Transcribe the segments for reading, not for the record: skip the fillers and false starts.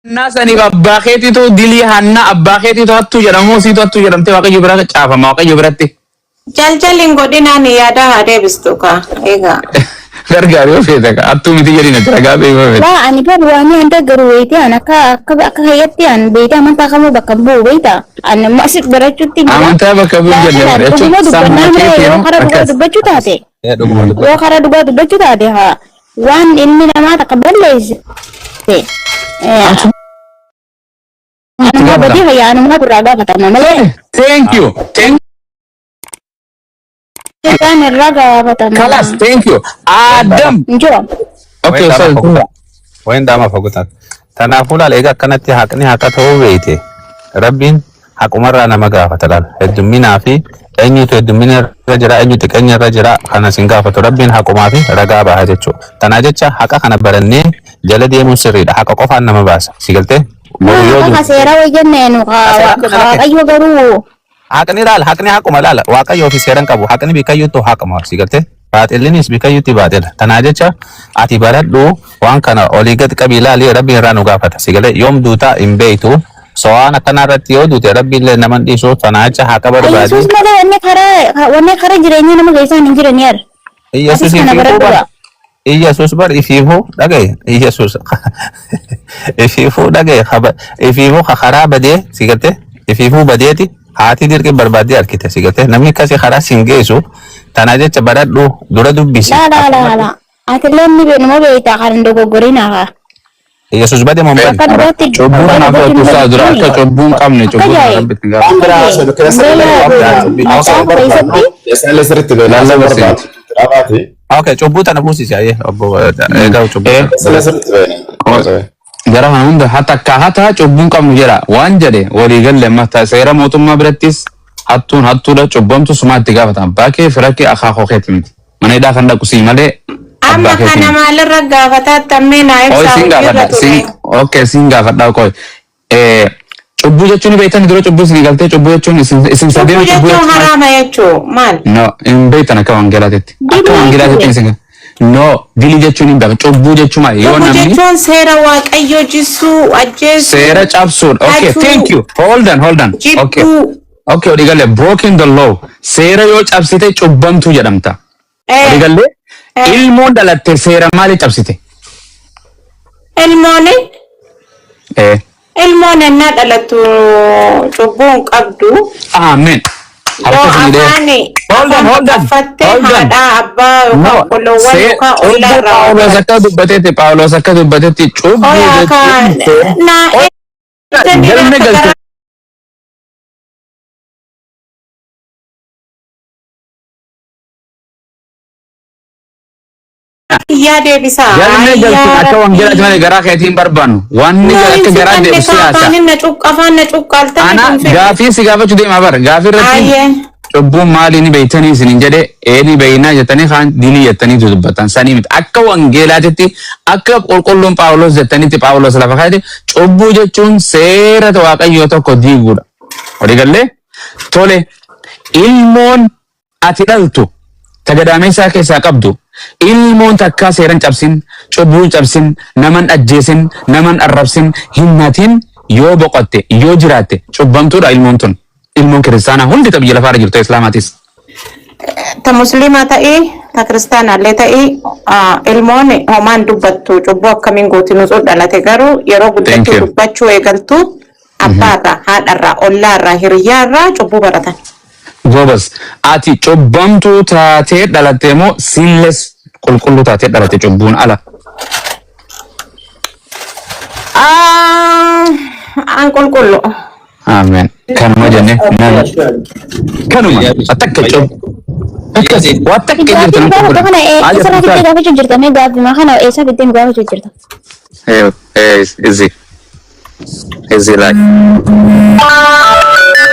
Hannaa saniif abbaa keetiitu dilii hannaa abbaa keetiitu hattuu jedhamu siitu hattuu jedhamtee Waaqayyo bira caafama Waaqayyo biratti. Jaljalli hin godhinaan yaada haa deebistu kaa. Egaa. Gargaar yoo feete ka hattuu miti jedhin ati ragaa beekuu feete. Laa, ani bar waan hunda garuu beeyte, an akka kayyatti an beeyte amantaa kamuu bakka hin bu'u, beeyta. An immoo asit barachuutti jira. Amantaa bakka bu'u Laakiin jenne an jechuun dhuguma sammuu dubbannaa malee yoo keetiin karaa dhugaa akkas. dubbachuu taate, Dhuguma dubbata. yoo karaa dhugaa dubbachuu taate, haa waan ilmi namaa takka balleesse Ati anumaa badii gaafatama. fayyaa anumaa irraa gaafatama malee. Thank you. Thank Isaan irraa gaafatama. Kalas, thank you. Adam. Hin jiru. Okay, sorry. Wayin daama fagutaan. Kanaafuu laal, egaa akkanatti haqni haqa ta'uu beeyte, Rabbiin haqumarraa nama gaafata. Laal, heddumminaa fi eenyutu heddummina irra jira, eenyu xiqqeenya irra jira kana sin gaafatu. Rabbiin haqumaa fi ragaa baha jechuudha. Tanaa jecha haqa kana barannee jala deemuun sirriidha. Haqa qofaan nama baasa. Si galtee? Boru yoo Haqa duute. seeraa wayyanne nu Waaqayyo garuu Haqni laal, haqni haquma. Laala, Waaqayyoo fi seeran qabu. Haqni bikayyuttu haquma, si galtee? Baaxillinis bikayyutti baaxila. Tanaa jecha ati baradhu, waan kana olii gad qabii ilaali. Rabbiin irraa nu gaafata, si galee? Yoom duutaa hin beektu. So waan akkanaa irratti yoo duute Rabbi illee nama hin dhiisu. Tanaa jecha haqa barbaadi. Yesuus malee wanni karaa jireenyaa nama keessaa hin jiran yaar. Iyyasuus Atis kana ifiifuu bar baradhuudha. Iyyasuus bar ifiifuu dhagaye. Iyyasuus ifiifuu dhagaye, ifiifuu karaa badee, si galtee? Ifiifuu badeeti haati dirqi barbaaddee harkite, si galtee? Namni akkasii karaa sin geessu. Tanaa jecha baradhu, dura dubbisi. Laa laa laa laa. Atillee ni beenuma beektaa kan hin dogoggorina haa. Iyyasuus bade moo hin Akka badne? duraatti Cubbuu kanaaf obsaa dura akka cubbuu hin qabne Akka cubbuu jaa'e. Rabbi itti gaafata. Waan biraa haasofnu keessa Beela waan biraa macaafa keessatti Isaallee sirriitti beekna. Lallaba seenti. Dhaabaati. Okay, cubbuu tana buusisi ayyee obbo egaa cubbuu tana. Isaallee sirriitti beekna. Gara kana hunda hata akka hata cubbuu hin qabnu jedha waan jedhe walii galle. Amma seera mootummaa birattis hattuun hattuudha, cubbamtu sumaa itti gaafata. Abbaa kee, fira kee, akaakoo keeti miti. Mana hidhaa kan dhaqu sii malee Amma abbaa keeti kana miti. maalirra gaafataa tammee naa Oi ibsaa siin hojiirra gaafadha ture. siin, okay, siin gaafadha. Qoy, cubbuu jechuun ni beektan dura? Cubbuu isin galtee, cubbuu jechuun isin Cubbuu sadeenu cubbuu jechuun jechuun haraama jechuu maal? No, hin beektan akka wangeelaatitti. Akka Dilii wangeelaatitti jechuudha. isin, no, dilii jechuun hin beekan. Cubbuu jechuun maali? Yoo Cubbuu namni jechuun seera Waaqayyoo jissuu, ajjeesuu, seera cabsuudha. Okay, hatuu, thank you. Hold on, hold on. Okay. jibbuu. Okay, walii galee, broken the law. Seera yoo cabsite cubbamtuu jedhamta. Walii galee, ilmoon dhalatte seera maali cabsite? Ilmooni ilmoon ennaa dhalattu cubbuu hin qabdu. Amen. Yoo Harka isinii afaan Hold on, afaan hold on. baqaffatte Hold on. haadhaa, abbaa yookaan No, obboloowwan yookaan ollaa cubbuu irraa Phaawulos baratti. akka dubbatetti, Phaawulos akka dubbatetti, cubbuu Oyaa kaa jechuun naa eessanii galme akka galte garaa kiyyaa deebisaa. Galme galchuun Ayyaa akka wangeelaatti malee Rabbii. garaa keetiin barbaannu. Wanni No, akka hin garaa fixanne deemu kaa siyaasa. afaanin na cuqqa, afaan na cuqqaaltanii Ana kun fedhe. gaafii si gaafachuu deema bara. Gaafii irratti Ayyee. cubbuun maalii ni beektanii isinin jedhe, ee ni beeynaa jettanii, kaan dilii jettanii dubbatan sanii miti. Akka wangeelaatitti, akka qulqulluun Phaawulos jettanitti, Phaawulos lafa kaa'ete, cubbuu jechuun seera Waaqayyoo tokko diiguudha. Walii gallee? Tole, ilmoon ati dhaltu ta gadaameessaa keessaa qabdu, ilmoon takkaa seeran cabsin, cubbuun cabsin, naman ajjeesin, naman arrabsin, hin hatin, yoo boqotte, yoo jiraatte, cubbamtuudha ilmoon tun? Ilmoon kiristaanaa hundi ta biyya lafaarra jirtu, islaamaatis. Ta musliimaa ta'ii, ta kiristaanaallee ta'ii, ilmoon homaan dubbattu cubbuu akkamiin gooti? Nutsuu dhalate garuu yeroo Thank guddattuu you. dubbachuu eegaltu abbaarraa, haadharraa, ollaarraa, hiriyyaarraa cubbuu baratan. Gobas, ati cubbamtuu taatee dhalatte moo sinless, qulqulluu taatee dhalatte, cubbuun ala? An qulqullu. Ameen. Kanuma jenne nama kanuma takka cub akkas waa takka jirtu Gaaffii nama gaafatu qulqulluu. kana eessarraa fiddee gaafachuu jirta? Mee gaaffii kana eessa fiddee gaafachuu jirta? Easy. Easy like.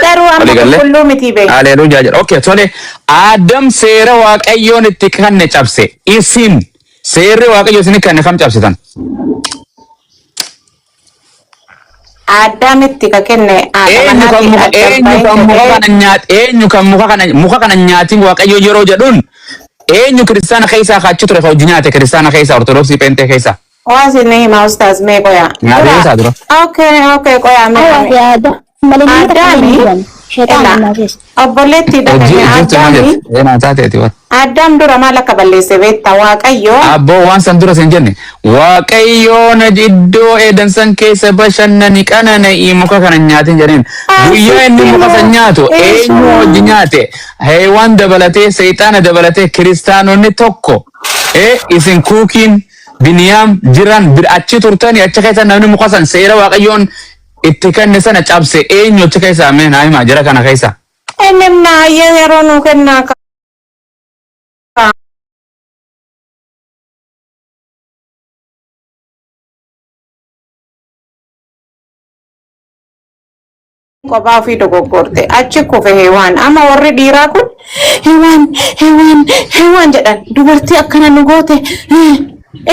Garuu amma Walii galee? qulqulluu miti bee. Haleluuyaa jedha. Okay, tole. Adam seera Waaqayyoon itti kanne cabse. Isin seerri Waaqayyo isin kanne kam cabsitan? Addaamitti ka kenne haadha Eenyu kan manaatiin muka addaan eenyu bahee kan muka jedhee kana nyaat eenyu kan muka kana nyaatiin Waaqayyo yeroo jedhuun, eenyu kiristaana keessaa kaachi ture ka hojii nyaate, kiristaana keessaa, Ortodoksii, Pheenxee keessaa? Waa isin himaa ustaaz mee qoyaa. Naa Dura deebisaa dura. okay okay qoyaa mee Awwaa mee. fi Aadam malee namni takka illee hin Addaami jiran. Sheexaan ela ammaa keessa. obboleetti Hojii dhagame jirtu maal Addaami jette? Ee naa taateeti waan. Addaam dura maal akka balleesse beekta Waaqayyo Abboo waan san dura sin jenne Waaqayyoon iddoo eedan san keessa bashannani qanana'ii muka kana hin nyaatin jedheen. Guyyaa asitti inni muka san immoo nyaatu eenyu eesuma hojii nyaate? Heewwan dabalatee seexaana dabalatee kiristaanonni tokko isin kuukiin biniyaam jiran achi turtanii achi keessa namni muka san seera Waaqayyoon itti kenne sana cabse eenyu achi keessa mee naa himaa jira kana keessa. Inni naayyee yeroo nuu kennaa ka. Kophaa ofii dogoggorte achi kufe Heewaan amma warri dhiiraa kun Heewaan Heewaan Heewaan jedhan dubartii akkana nu goote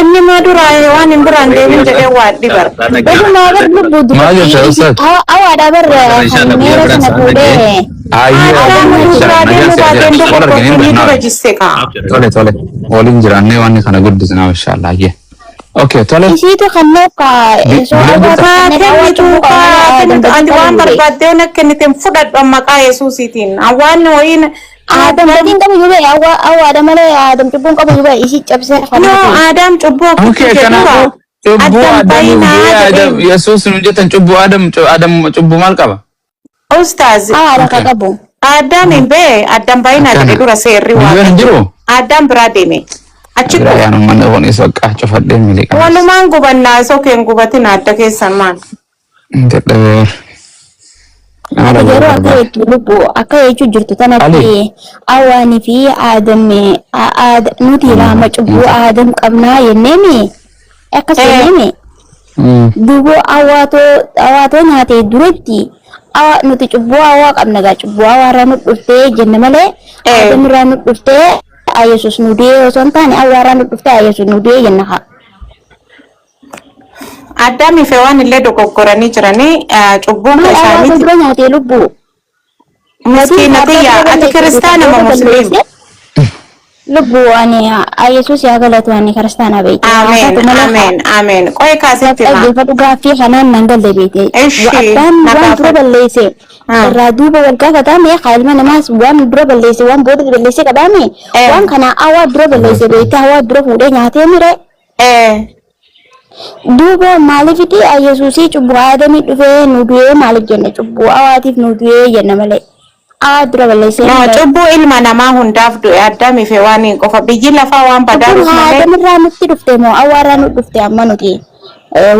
inni maa duraa Heewaan hin biraan deemin jedhee waa dhibar. Dhugumaa bar lubbuu Maal dubartii jetta isi ustaaz? awaadha bar kan meera sana fuudhee Ayyee Addaam Aadam utuu biraa inshallah deemuu nagaan si baateen ajira. Wal arganii dogoggorte ni hin dura jisse kaa. Tole tole waliin jiraannee waan kana guddisnaa inshallah ayyee. Okay tole isiitu kan nuuf osoo bileen awwaa jirta? Haa kanneen awwaa kennitu cubbuu kaa qabna Aadam kennitu badii ati waan qabu bee. barbaaddee na kennite fudhadhu maqaa Yesuusiitiin waan wayiin Aadam Aadam badiin qabu yubee awwaadha malee Aadam cubbuun qabu yubee isii cabsee no kanaati. Aadam cubbuu Okay akkasitti jedhura kanaafuu cubbuu Addam Adamiif baay'inaa du'ee Adam jedheen Yesuus nu jettan cubbuu Adam Adam cubbuu maal qaba? ustaaz Awaadha ka Okay qabu. Aadam hin bee Addam baay'inaa jedhe akkana dura seerri biyyoon hin Waaqayyo jiru? Aadam biraa deeme achi Biraa kufe yaan uummanni kun isa qaqqaa cufadhee miliqanis. walumaan gubannaa isoo keen gubatin adda keessan maal Dadhabee nama Ati dhagaa garuu akka barbaada. jettu lubbu akka jechuu jirtu Ali. tanatti awaanii fi Aadam nuti lama cubbuu Aadam qabnaa jenneemi akkas ee jenneemi duuba awaatoo nyaate duratti nuti cubbuu awwaa qabna gaa cubbuu awwaarraa nu dhuftee jenne malee ee Aadam irraa nu dhuftee Yesuus nu du'ee osoo hin taane awwaarraa nu dhuftee Yesuus nu du'ee jenna haa. Addaamii fi waan illee dogoggoranii jiranii cubbuun Maal ka awaatoo isaaniiti dura nyaatee lubbuu Badii miskiina abbaa tiyya dura ati balleesse kiristaana duuka moo booda musliima balleesse lubbuu ani Yesuus yaa galatu ani kiristaana beekte haa Ameen, taatu malee ameen, ameen. Qoy kaasitti hima. dhaggeeffadhu gaaffii kanaan nan galle beekte Ishi, abbaan na waan dura gaafadhu. balleesse irraa duuba wal gaafatame haa ilma namaas waan dura balleesse waan booda balleesse qabaame waan kana hawaa dura balleesse beekte hawaa dura fuudhee nyaatee mire duuba maaliifiti Yesuusii cubbuu aadamii dhufee nu du'ee maaliif jenna cubbuu hawaatiif nu du'ee jenna malee hawaa dura balleessee No, malee. cubbuu ilma namaa hundaaf du'e Addaamii fi waan hin qofa. Biyyi lafaa waan Cubbuun badaaruuf malee. aadamirraa nutti dhufte moo hawaarraa nu dhufte amma nuti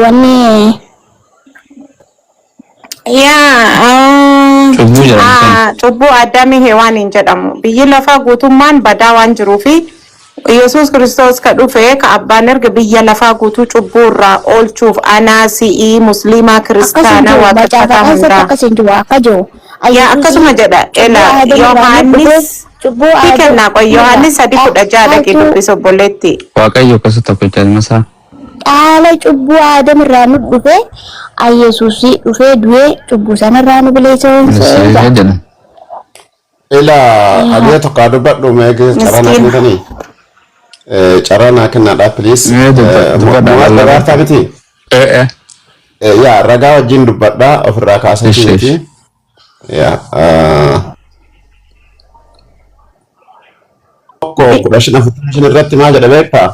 wanni Yaa, Cubbuu jedhamu sana. cubbuu Addaamii fi waan hin jedhamu. Biyyi lafaa guutummaan badaa waan jiruufi Yesuus Kiristoos ka dhufe ka abbaan erga biyya lafaa guutuu cubbuu irraa oolchuuf anaa si'ii musliimaa akkas hin kiristaanaa jiru macaafa waaqeffataa keessatti hundaa. akkas hin jiru akka jiru Yaa akkasuma jedha cubbuu ela aadamirraa nu dhufe Yohaannis cubbuu ni aadam kennaa qoy Yohaannis 3:16 dhaqee dhaaltuu dubbisa obboleetti. Waaqayyo akkasitti tokkicha ilma isaa. dhaala cubbuu aadamirraa nu dhufe Yesuusii dhufee du'ee cubbuu sanarraa nu Bilisa bilisa. jedhan. Ila adiya tokko haa dubbadhu mee carraa naa Miskiina. kennitanii? Carraa naa kennaadhaa please. Mee dubbadhaa Muwaas lallabaa. dhagaartaa miti? Ee Yaa ragaa wajjin dubbadhaa ofirraa kaasatii ishi miti. ishi. Yaa 1:15 45 irratti maal jedha beektaa?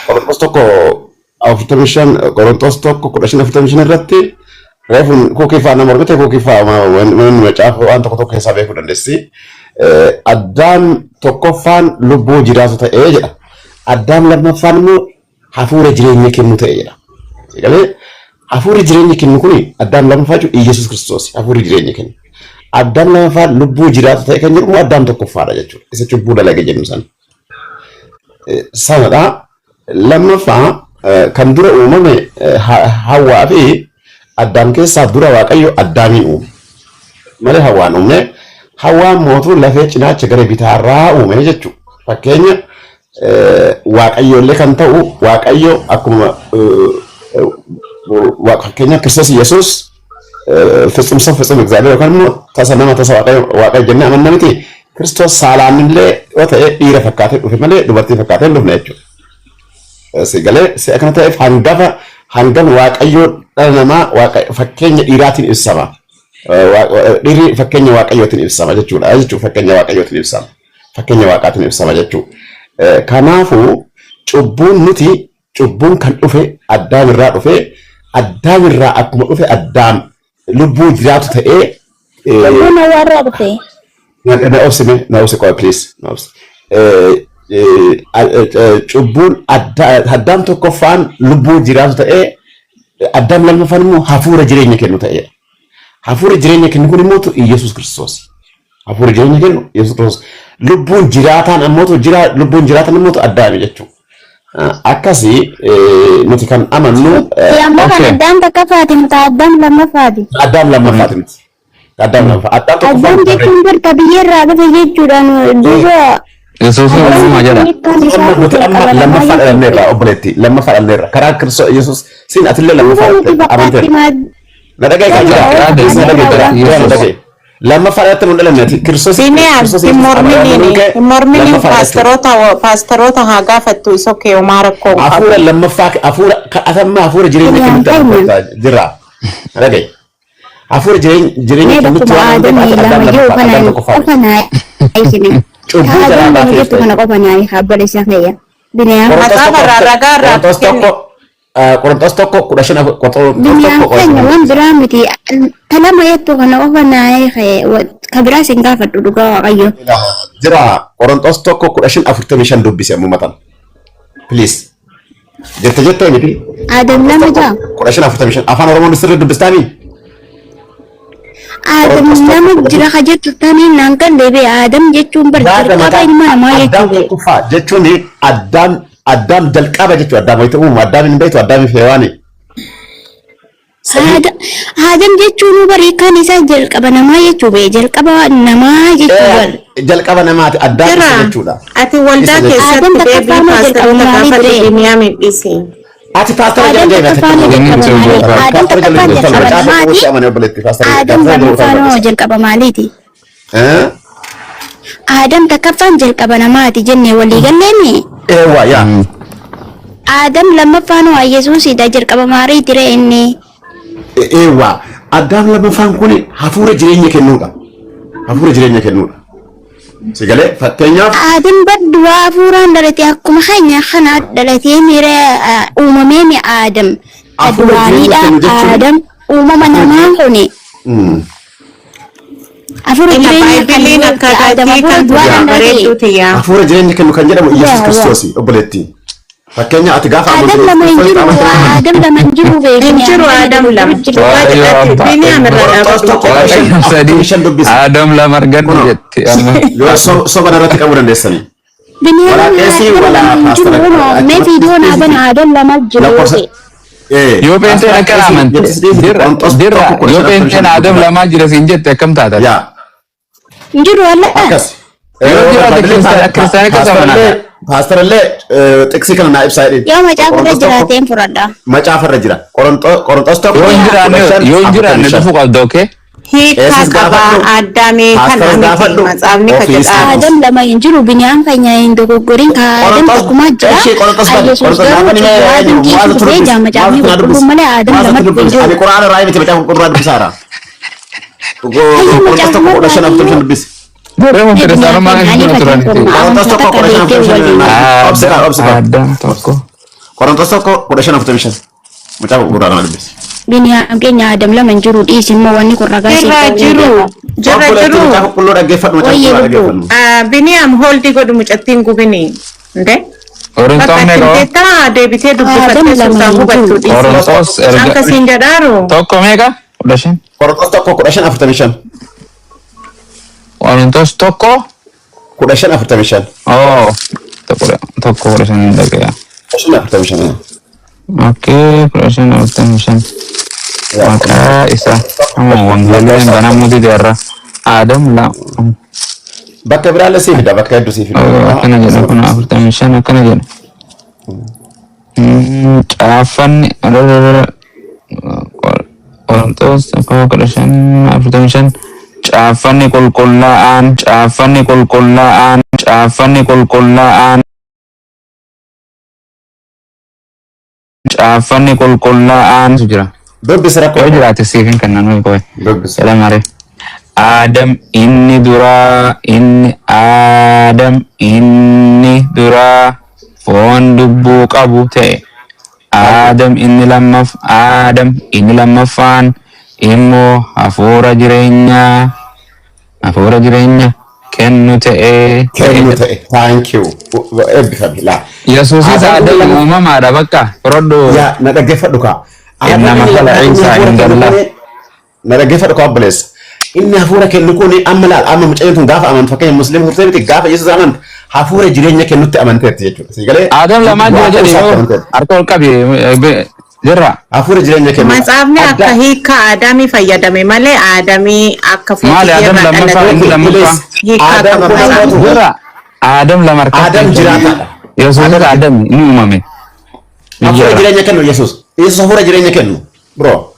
Qorontos 1:45 Qorontos 1:15 45 irratti reefuun kuukifaa nama mormite kuukifaa wanni macaafa waan tokko tokko keessaa beekuu dandeessi. Addaam tokkoffaan lubbuu jiraatu ta'ee jedha. Addaam lammaffaan immoo hafuura jireenya kennu ta'e jedha. Egalee hafuurri jireenya kennu kuni addaam lammaffaa jechuun Iyyasuus Kiristoos hafuurri jireenya kennu. Addaam lammaffaan lubbuu jiraatu ta'e kan jedhu immoo addaam tokkoffaadha jechuudha. Isa cubbuu dalage jennu sana. Sanadha. Lammaffaa kan dura uumame Hawwaa fi Addaam keessaa dura Waaqayyo Addaamiin uume. Malee Hawwaan uumne. Hawwaan mootuu lafee cinaacha gara bitaarraa uume jechuudha. Fakkeenya Waaqayyo illee kan ta'u Waaqayyo akkuma fakkeenya Kiristoos Yesuus ፍጹም ሰው ፍጹም እግዚአብሔር yookaan immoo tasa nama tasa waaqayyo waaqayyo jennee amanna miti. Kiristoos saalaan illee yoo ta'e dhiira fakkaatee dhufe malee dubartii fakkaatee hin dhufne jechuudha. Si galee si akkana ta'eef hangafa hangam Waaqayyoo dhala namaa fakkeenya dhiiraatiin ibsama. Dhiirri fakkeenya Waaqayyootiin ibsama jechuudha jechuudha, fakkeenya Waaqayyootiin ibsama. Fakkeenya Waaqaatiin ibsama jechuudha. Kanaafuu cubbuun nuti cubbuun kan dhufe Addaam irraa dhufe. Addaam irraa akkuma dhufe, Addaam lubbuu jiraatu ta'ee Cubbuun hawaarraa dhufe. Na obsime, na obsi qofa, please, na obsi. Cubbuun Addaam tokkoffaan lubbuu jiraatu ta'ee, Addaam lammaffaan immoo hafuura jireenya kennu ta'ee. Hafuura jireenya kennu kun immoo Iyyasuus Kiristoos. Hafuura jireenya kennu Iyyasuus Kiristoos. Lubbuun jiraataan ammoo jira, lubbuun jiraatan ammoo Addaami jechuudha. Akkasii nuti kan amannu. Ammoo kan Addaam takkaffaati, nuti Addaam lammaffaati. Addaam lammaffaati miti. Addaam lammaffaa. Addaam tokkoffaan. Addaam jechuun barta biyyeerraa dhufe jechuudha duuba. Yesuus uumama jedha. Nuti amma lammaffaa dhalanneerra, obboleetti, lammaffaa dhalanneerra karaa Kiristoos Yesuus siin. Atillee lammaffaa amanteerra. Na dhagaye kan jira. Na dhagaye jira. Na dhagaye. Lammaffaa dhalatte mun dhalanne ati Kiristoos. Biniyaam, hin morminiin, hin morminiin, paasteroota haa gaafattu, isa okay, homaa rakkoo hin qabu. Hafuura lammaffaa, hafuura atamma hafuura jireenya kennutti jira. Na dhagaye. Hafuura jireenya Mee kennutti bakkuma waan aadamii ta'eef lama Addaam jiru lammaffaa, kana Addaam tokkoffaa. qofa naa ibsine. Cubbuu jalaa Aadam lama baatee jettu kana qofa naa obboleessa kiyya. Biniyaam. Macaafa irraa ragaa irraa Qorontos kenni. 1, Qorontos 1:15, Qorontos Biniyaam 1 keenya 15. waan biraa miti. Ta lama jettu kana qofa naa ka biraas hin gaafadhu, dhugaa Waaqayyo. Jira, Qorontos 1:15 45 dubbise ammoo matan. Please. Jette jettee miti. Aadam lama jaa. 15:45 afaan Oromoon sirrii dubbistaanii? Aadam lama jira ka jettu taniin naan kan deebi'e. Aadam jechuun bar Yaada jalqaba mataa ilma namaa Addaam jechuudha. tokkoffaa jechuun Addaam jalqaba jechuudha. Addaam wayita uumamu Addaam hin beektu, Addaam fi Hewaani. Aadam jechuun barii kan isaa jalqaba namaa jechuu bee, jalqaba namaa jechuu bar. Jalqaba namaati Addaam Jira. isa jechuudha. Ati waldaa Isa jechuudha. Aadam keessatti deebii takkaffaa moo jalqaba paasteroota maalii gaafadhu, ture? Biniyaam hin dhiisiin. Ati paastara Aadam jala deemi. takkaffaa moo jalqaba maalii? Aadam takkaffaan jalqaba namaati. Aadam lammaffaan moo jalqaba maaliiti? Aadam takkaffaan jalqaba namaati jennee walii galleemi. Eewwa, yaa. Aadam lammaffaan waa Yesuusidha, jalqaba maaliiti ree inni? Eewwa, Addaam lammaffaan kun hafuura jireenya kennuudha. Hafuura jireenya kennuudha. Si galee, fakkeenyaaf Aadam bar duraa hafuuraan dhalate, akkuma keenya kana dhalatee miira uumamee mi Aadam. Hafuura jireenya Duraaniidha kennu jechuun Aadam uumama namaa kuni. Hafuura Ila jireenya kan baaybiliin akkaataa Aadam itti hafuura kan du'aadhaan dhalate. bareedduu tiyyaa. Hafuura jireenya kennu kan jedhamu Yesuus Yaa, yaa. Kiristoos, obboleettii. Fakkeenya ati gaafa Aadam lama hin jiru, Aadam lama hin jiru Hin beekni. jiru Aadam lama. Waaqayyo abbaa. Biniyaam irraa Qorontos dhaabatu. 1:15 Waaqayyo 45 dubbisi. Aadam lama argannu Kunoo. jetti amma. Yoo soba irratti qabuu dandeessanii. Biniyaam Walaa qeesii Aadam walaa lama hin jiru paastara. kunoo mee viidiyoo naa bana, Aadam lama jiru Lakkoofsa. ta'e. Yoo pheenxeen akka amante dirra dirra, yoo pheenxeen Aadam lamaa jira siin jette akkam taata? Yaa. Hin jiru wallaa. Akkas. Yoo jiraate kiristaana keessa amanaa. Paastarallee xiqsii kana naa ibsaa jedhin. Yoo macaafa irra jiraateen fudhadha. Macaafa irra jira. Qorontos 1 Yoo hin jiraanne, 15 yoo hin jiraanne 45. dhufuu qabda, okay? Hiikaa Qeesis qabaa gaafadhu. Addaamii kana Paastaras miti gaafadhu. matsaafni ka Ofiis jedhaa. Aadam lama hin jiru, Biniyaam keenya hin dogoggorin, ka Aadam tokkumaa jira. Ishee Qorontos bani. Yesuus Qorontos garuu gaafa ni cubbuu Aadam keessa dhufee jaa macaafni qulqulluun malee Aadam lama dhufe hin Ani jiru. Quraana irraa miti, macaafa qulqulluu dubbisaara. Qorontos 1:15 45 dubbisi. Garee kiristaanummaa kan jiru turaniiti. Qorontos 1:15 45. Obsi kaa, obsi kaa. Aadam tokko. Qorontos 1:15 45. Macaafa qulqulluu kana dubbisi. Biniyaam keenya Aadam lama hin jiru, dhiisi immoo wanni kun ragaa siif Jirra ta'uu ni jiru. beeka. Jirra Obboleettii, jiru. macaafa qulqulluu dhaggeeffadhu, macaafa Wayyee qulqulluu lubbuu. dhaggeeffadhu. Biniyaam, hooldi godhu, mucattiin gubini. Nde? Qorontos Bakka meeqa? ittiin deebitee dubbifattee Aadam lama suutaan hin hubattu jiru. dhiisi. Qorontos erga Akkasiin jedhaaru. tokko meeqa? 15. Qorontos 1:15 45. Qorontos 1. 15:45. Oh, 1:15 dhagaya. 15:45. Okay, 15:45. Maqaa isaa. Amma wangeelleen banamuu dideerra. Aadam lama. Bakka biraallee sii fida, bakka hedduu sii fida. Akkana jedha kun, 45 akkana jedha. Caaffanni Qorontos 1:15 45, caaffanni qulqullaa'aan, caaffanni qulqullaa'aan, caaffanni qulqullaa'aan. Caaffanni qulqullaa'aan jira. Dubbisi rakkoo Yoo qabu. jiraate siif hin kennan qoy. Dubbisi. Jedha mare. Adam inni duraa inni Adam inni duraa foon lubbuu qabu ta'e. Adam inni Adam inni lammaffaan immoo hafuura jireenya kennu ta'e. Kennu ta'e. Thank you. Eebbifami laa. Yesuusis Adam inni Adam lammaffaa. uumamaadha bakka fudhadhu. Yaa, na dhaggeeffadhu kaa. Adam Inna inni masala lammaffaa inni Isa hafuura inda kennu Allah. kuni, na dhaggeeffadhu kaa obboleessa. Inni hafuura kennu kuni amma laal, amma mucayyoo tun gaafa amantu, fakkeenya musliima turtee miti, gaafa Yesuus amantu hafuura jireenya kennutti amanteetti jechuudha. Si galee Adam lamaa jira waaqa jedhe isaatti yoo amanteetti. harka ol qabi jirra. Hafuura jireenya kennu. Matsaafni akka Adda hiika Aadaamii fayyadame malee Aadaamii akka Maali foon Adam irraa lammaffaa dhalate inni lammaffaa? hiikaa Adam qaba kun matsaafni. ammootu Jirra. Adam lama harkatti. Adam jiraataadha. Yesuusis Adam Adam ni uumame. Hafuura Biyyeerra. jireenya kennu Yesuus. Yesuus hafuura jireenya kennu. Bro.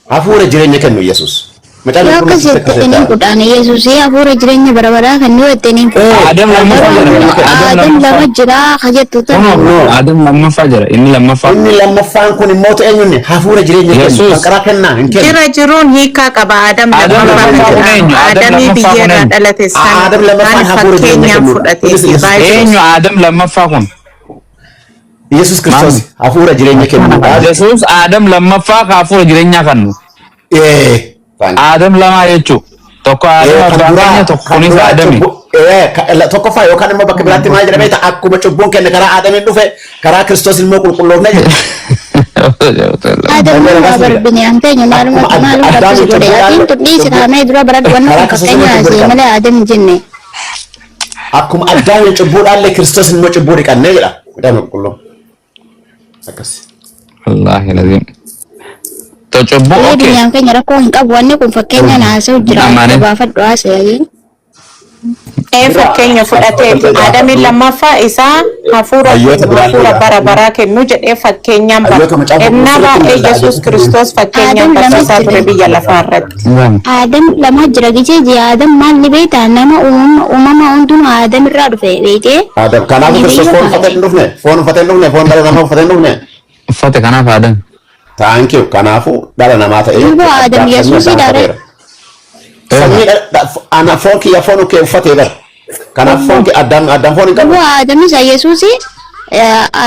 Hafuura jireenya kennu Yesuus. Macaan Yoo qulqulluun akkas sitti jette akkas inni jedha. kudhaan Yesuus hafuura jireenya bara baraa kan nu jette ni Eh, Adam lammaffaa hafuura jira. jireenya kennu. Adam Adam lama lammaffaa. jira ka jettu Kunoo tana. No. Adam lammaffaa jira. Inni lammaffaa. Inni lammaffaan kun immoo ta'e eenyunni hafuura jireenya kennu. Kan Yesuus. karaa kennaa hin kennu. Jira jiruun hiikaa qaba Adam Adam lammaffaa kan lammaffaa kun jedhamu. eenyu? Adam Aadamii lammaffaa kun biyya irraa eenyu? dhalate san Adam lammaffaan kan hafuura jireenya fakkeenyaan kennudha. Kunis fudhateeti Yesuus. baay'ee. Eenyu Adam lammaffaa kun? Yesuus Kiristoos Maali? hafuura jireenya kennudha. Yesuus Adam lammaffaa ka hafuura jireenyaa kennu. Eh, thank you. Adam lamaa jechuu. Tokko Adam Kan abbaan duraa keenya tokko kan kunis duraa Adami. cubbuu tokkoffaa yookaan immoo bakka biraatti maal jedhamee ta'a, akkuma cubbuun kenne karaa Aadamiin dhufe, karaa Kiristoos immoo qulqulloofne jedha. Adam Daniel nama Rasul jedha. barbini teenya maaluma Akkuma maaluma Addaamiin rabbi si godhe cubbuudhaan atiin tun dhiisi cubbuu kaamee dura baradhu wanna karaa kun Kiristoos fakkeenya immoo cubbuu asii dhiqanne. malee Adam hin jenne. Akkuma Addaamiin cubbuudhaallee Kiristoos immoo cubbuu dhiqannee jedha. Midhaan qulqulluun. Akkas. Wallaahi lazim. To cubbuu Ulee okay. duniyaan keenya rakkoo hin qabu, wanni kun fakkeenya naasa'u jira Amaane. gabaafadhu haasa'e. Ee, fakkeenya fudhateeti. Aadamiin lammaffaa isaa hafuura Hayyoota kennu, biraan hafuura jira. bara baraa kennu jedhee fakkeenyaan bara. Hayyoota macaafa Ennaa qulqulluu baay'ee sirriitti Yesuus mul'ata. Kiristoos fakkeenyaan Adam lama barsiisaa ture jira. biyya lafaa irratti. Adam lama jira gisee jee Adam maal ni beektaa, nama uumama hundinuu Adam irraa dhufe beektee. Adam kanaafuu Ni Kiristoos foon beekaa. uffatee hin dhufne. Foon uffatee hin dhufne. Foon dhala namaa uffatee hin dhufne. Uffate kanaaf Adam. Thank you. Kanaafuu dhala namaa ta'ee Duuba Adam sanyii Yesuusii Addaam dhaare. uffateera. Sanyii ana foon kiyya foon kee uffatee bara. Kanaaf foon kee Addaam foon hin qabu. Duuba Adam isa Yesuusii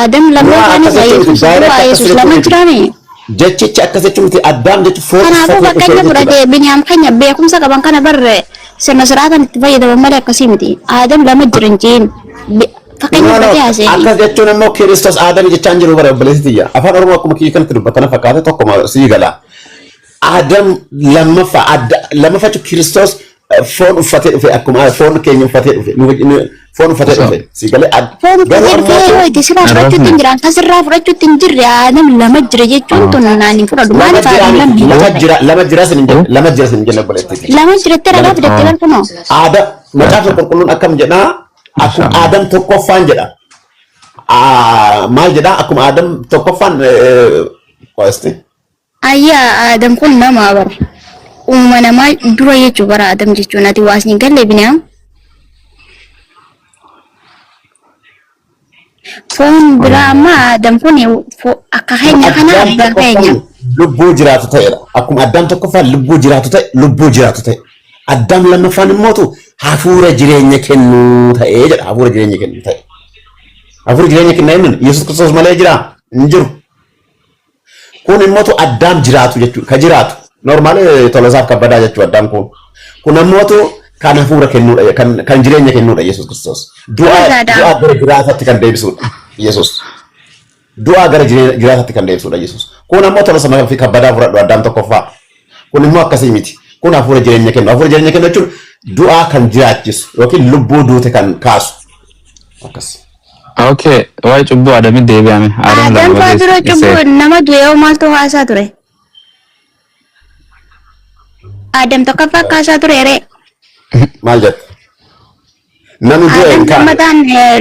Adam Waa lammaffaan akkas isa jechuun miti. Yesuus duuba Direct akkas Yesuus jechuun lama miti. jiraame. Jechichi akkas jechuun miti. Addaam jechuun foon Kanaafuu uffatee dhufee fakkeenya jechuudha. fudhatee Biniyaam keenya beekumsa qaban kana barre sirna siraataan itti fayyadaman malee akkasii miti. Adam lama jiran jeen fakkeenya No, no. fudhatee haasa'e. Akkas jechuun immoo Kiristoos Aadam jechaa hin jiru bara, obboleessi tiyya. Afaan Oromoo akkuma kiyya kanatti dubbatana fakkaate tokkuma sii gala. Adam lammaffaa adda lammaffaa jechuun Kiristoos foon uffatee dhufe, akkuma foon keenya uffatee dhufe, foon uffatee dhufe sii galee Foon garuu uffatee dhufee ammoo yoo itti sirraa fudhachuutti hin jiran, kan sirraa fudhachuutti hin jirre Adam lama jira jechuun tun naan hin fudhadhu. lama Maaliif jira Adam lama miti hin lama jirre? jira, lama jira sin hin jenne, lama jira sin hin jenne, obboleettii tiyya. Lama jirattee ragaa fidattee barkunoo. Adam macaafa qulqulluun akkam jedhaa? Akkuma Adam tokkoffaan jedha. Maal jedhaa? Akkuma Adam tokkoffaan qo'asti. Ayyaa, Adam kun nama bara. Uumama namaa dura jechuu bara Adam jechuun ati waasni hin galle Biniyaam. Foon biraa amma Adam kun akka keenya kana Addaam abbaa keenya. tokkoffaan lubbuu jiraatu ta'edha. Akkuma Addaam tokkoffaan lubbuu jiraatu ta'e, lubbuu jiraatu ta'e. Addaam lammaffaan immootu hafuura jireenya kennuu ta'ee jedha. Hafuura jireenya kennuu ta'e. Hafuura jireenya kenna inni Yesuus Kiristoos malee jira hin jiru. Kun immootu Addaam jiraatu jechuudha. Ka jiraatu. Normal Tolasaaf Kabbadaa jechuudha Addaam kun. Kun ammootu kan hafuura kennuudha, kan jireenya kennuudha Yesuus Kiristoos. Du'aa Dhugaadha. du'aa gara jiraatatti kan deebisuudha Yesuus. Du'aa gara jiraatatti kan deebisuudha Yesuus. Kun ammoo Tolasaa fi Kabbadaa fudhadhu Addaam tokkoffaa. Kun immoo akkasii miti. Kun hafuura jireenya kennu. Hafuura jireenya kennu jechuun du'aa kan jiraachisu yookiin lubbuu duute kan kaasu. Akkas. Okay, waa'ee cubbuu Adamitti deebi'ame. Adam Adam lama fa'aa dura cubbuu nama du'e hoo maaltu haasaa ture? Adam tokkoffaa kaasaa ture ree. Maal jette? Namni du'e Adam hin kaane. lammataan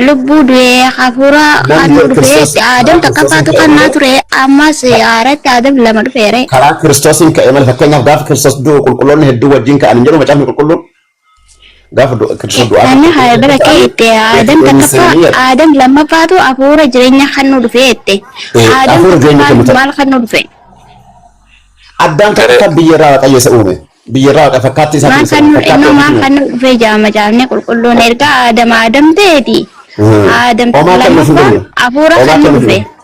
lubbuu du'e hafuura Namni kan du'e dhufe Kiristoos Adam karaa tokkoffaatu Kiristoosiin ka'e kannaa malee ture, ammas haaratti Adam lama dhufe ree. Karaa Kiristoosiin ka'e malee, fakkeenyaaf gaafa Kiristoos du'u qulqulloonni hedduu wajjin ka'an hin jedhu macaafni qulqulluun. Gaafa Kiristoos du'aa Namni haa bira kee itti Aadam takkaffaa, Aadam lammaffaatu hafuura jireenya kan nu dhufe jette. Aadam Hafuura jireenya tokkoffaan kennu ta'e. maal kan nu dhufe? Addaam tokkoffaa biyya irraa Waaqayyo isa uume. Biyya irraa Waaqa fakkaattii Maal isaatiin isa kan uume. nu Fakkaattii innoo maal ofiitiin kan nu dhufe jaama jaamne qulqulluun erga Aadam Aadam ta'eeti. uume. Aadam Homaa kan nuuf hin lammaffaan dhufne. hafuura Homaa kan nu kan nuuf hin dhufe. dhufne.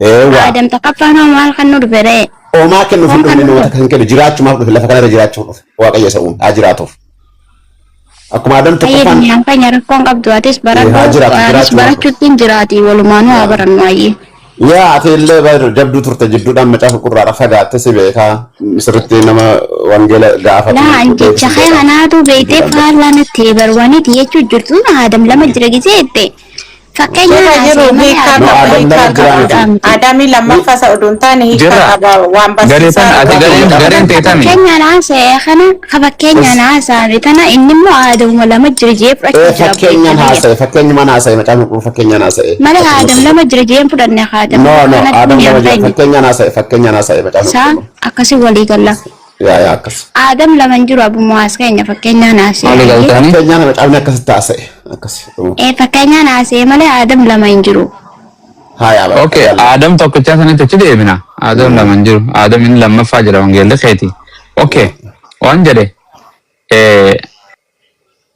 Eewwa. Aadam takkaffaan hoo maal kan nu dhufe ree? Homaa kan nuuf hin Homaa kan dhufne nu namoota dhufe. kan kennu jiraachumaaf dhufe, lafa kanarra jiraachuuf dhufe. Waaqayyo isa uume haa jiraatuuf. Akkuma Aadam Ayyee, tokkoffaan duniyaan keenya rakkoon qabdu, atis haa baradhu, jiraatu anis jiraachumaaf dhufe. barachuutti hin jiraati, walumaanuu haa barannu ayyee. Yaa, ati illee baay'ee jabduu turte, jidduudhaan macaafa qurraadha fagaatte si beekaa, sirriitti nama wangeela gaafatu Laa, an beeku jecha si kee beekaa. kanaatu beektee Jidduudhaan faallaa natti barwaaniiti jechuu jirtu. Aadam lama jira gisee jette. Fakkeenyaan Jira jiru haasa'e malee hiikaa No, qaba, Adam hiikaa lama jira qaba. miti. miti. Adamii lammaffaa isa oduu hin taane hiikaa Jirra. qaba waan Garee barsiisaa tan ati irraa gareen qaba. gareen teetami. Fakkeenyaan haasa'e kana, ka fakkeenyaan haasa'ame tana inni immoo Aadamuma lama jira jee fudhachuu jira Fakkeenyaan obboleessa kiyya. haasa'e, fakkeenyumaan haasa'e, macaafa qulqulluu fakkeenyaan haasa'e. Malee Aadam lama jira jee hin fudhanne Aadam No, no, kanatti Adam hin lama jira, keenya. fakkeenyaan haasa'e, fakkeenyaan haasa'e macaafa Isaa qulqulluu. akkasii walii galla. Yaa yaa, akkas. Aadam lama hin jiru, abummaa keenya fakkeenyaan haasa'e. Walii galtanii. Fakkeenyaan macaafni akkasitti haasa'e akkas. Fakkeenyaan haasa'e malee Aadam lama hin jiru. Haa yaa bara. Okay, Aadam tokkichaa sanitti achi deebina. Aadam lama hin jiru. Aadam inni lammaffaa jira wangeelli keeti. Okay, waan jedhe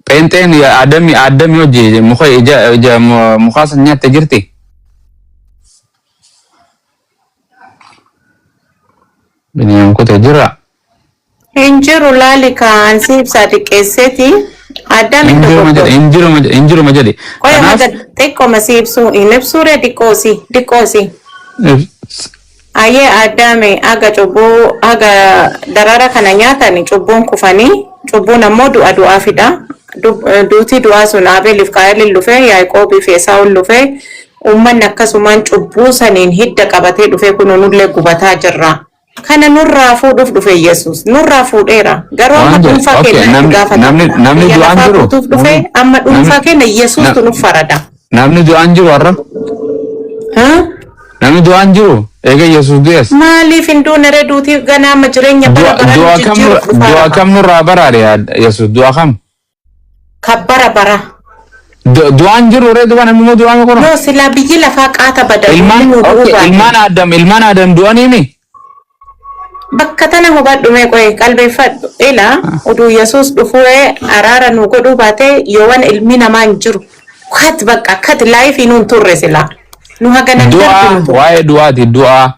pheenxeen Aadami Aadami hojii muka ija ija mukaa san nyaatte jirti. Biniyaam kutee jira. Hin jiru, laali kaan si ibsaa xiqqeesseeti. Addaam Hin hin jiru ma jedhe, dogoggore. hin jiru ma jedhe, hin jiru ma jedhe. Qoya Kanaaf maga xiqqooma si ibsuu hin ibsuure, xiqqoosi xiqqoosi. Ayyee, Addaame aga cubbuu aga daraara kana nyaatan cubbuun kufanii, cubbuun ammoo du'a du'aa fida. Duutii du'aa sun Abeeliif Qaayiliin dhufee, Yaaqoobii fi Esaawun dhufee, uummanni akkasumaan cubbuu saniin hidda qabatee dhufee kun nullee gubataa jirra. Kana nurraa fuudhuuf dhufe Yesuus. Nurraa fuudheera. Garuu amma waan jedhe dhuunfaa okay keenya itti namni namni gaafatamna. namni Biyya du'aan lafaa jiru guutuuf dhufe, amma dhuunfaa keenya Yesuustu nuuf farada. Namni du'aan jiru har'a Haa? Namni du'aan jiru eega Yesuus du'es. Maaliif hin duune ree? Duutii ganaa amma jireenya bara Du'a bara nu du'a kam jijjiiruuf dhufaa du'a qaba. kam nurraa baraare yaa Yesuus, du'a kam? Kan bara bara. Du'aan jiru ree, du'a namni immoo du'aan kun. No, silaa biyyi lafaa qaata bada Ilmaan nu du'uu okay baate. Ilmaan Adam du'aniimi. Bakka tana hubadhu, mee qoye qalbeeffadhu. Ila oduu Yesuus dhufuu araara nu godhuu baate yoowan ilmi namaa hin jiru. Kat bakka kat life nuun turre silaa. Nu haganan Du'a darbinu turre. waa'ee du'aati, du'a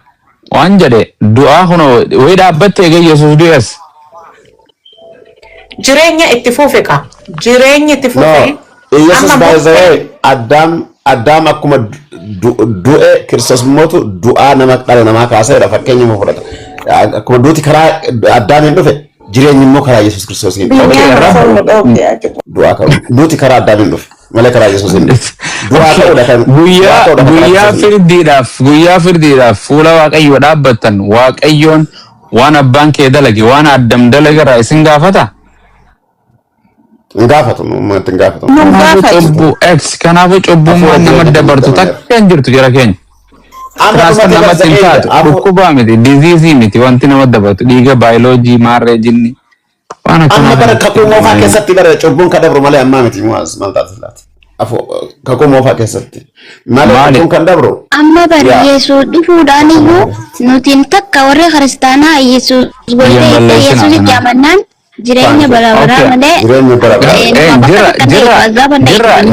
waan jedhe, du'a kun wayii dhaabbatte eega Yesuus du'es. Jireenya itti fufe ka. Jireenya itti No, fufe. Yesus Amma by the murtee way, Addaam Addaam akkuma du'e, Kiristoos mootu du'aa nama dhala namaa kaaseedha, fakkeenya fudhata. Akkuma duuti karaa Addaamiin dhufe, jireenyi immoo karaa Yesuus Kiristoosiin dhufe. Okay, Biyyaan rafu. foon nu dhoofte ajaa'ib. Du'aa ka'u. Duuti karaa Addaamiin dhufe malee karaa Yesuusiin dhufe. Du'aa Okay. ka'uudha kan du'aa Guyyaa ka'uudha kan karaa guyyaa Kiristoosiin dhufe. Firdiidhaaf fuula Waaqayyoo dhaabbattan, Waaqayyoon waan abbaan kee dalage, waan Addam dalage irraa isin gaafata. Hin gaafatu, uummata hin gaafatu. Nu Kanaafuu gaafatu. cubbuu x kanaafuu Hafuura cubbummaan nama jireenya dabartu kennu. takka hin jirtu jara keenya. Amma Transfer dhumatti namatti hin barsa taatu, eenyu? dhukkubaa miti, disease miti, wanti nama dabartu dhiiga baayoloojii maarree jinni waan Amma akkanaa bara kana. kakuu moofaa keessatti bara cubbuun kan dabru malee ammaa miti, muwaas maal taate laata? Kakuu moofaa keessatti. Malee Maali? cubbuun kan dabru. Amma bari Yaa. Yesuus dhufuudhaan iyyuu nutiin takka warri kiristaanaa Yesuus Biyya gootee itti balleessinaa Yesuusitti kana. amannaan jireenya Thank you. bara baraa Okay. malee Jireenya bara baraa. nu bakka Jira takka jira ta'e azaaba jira hin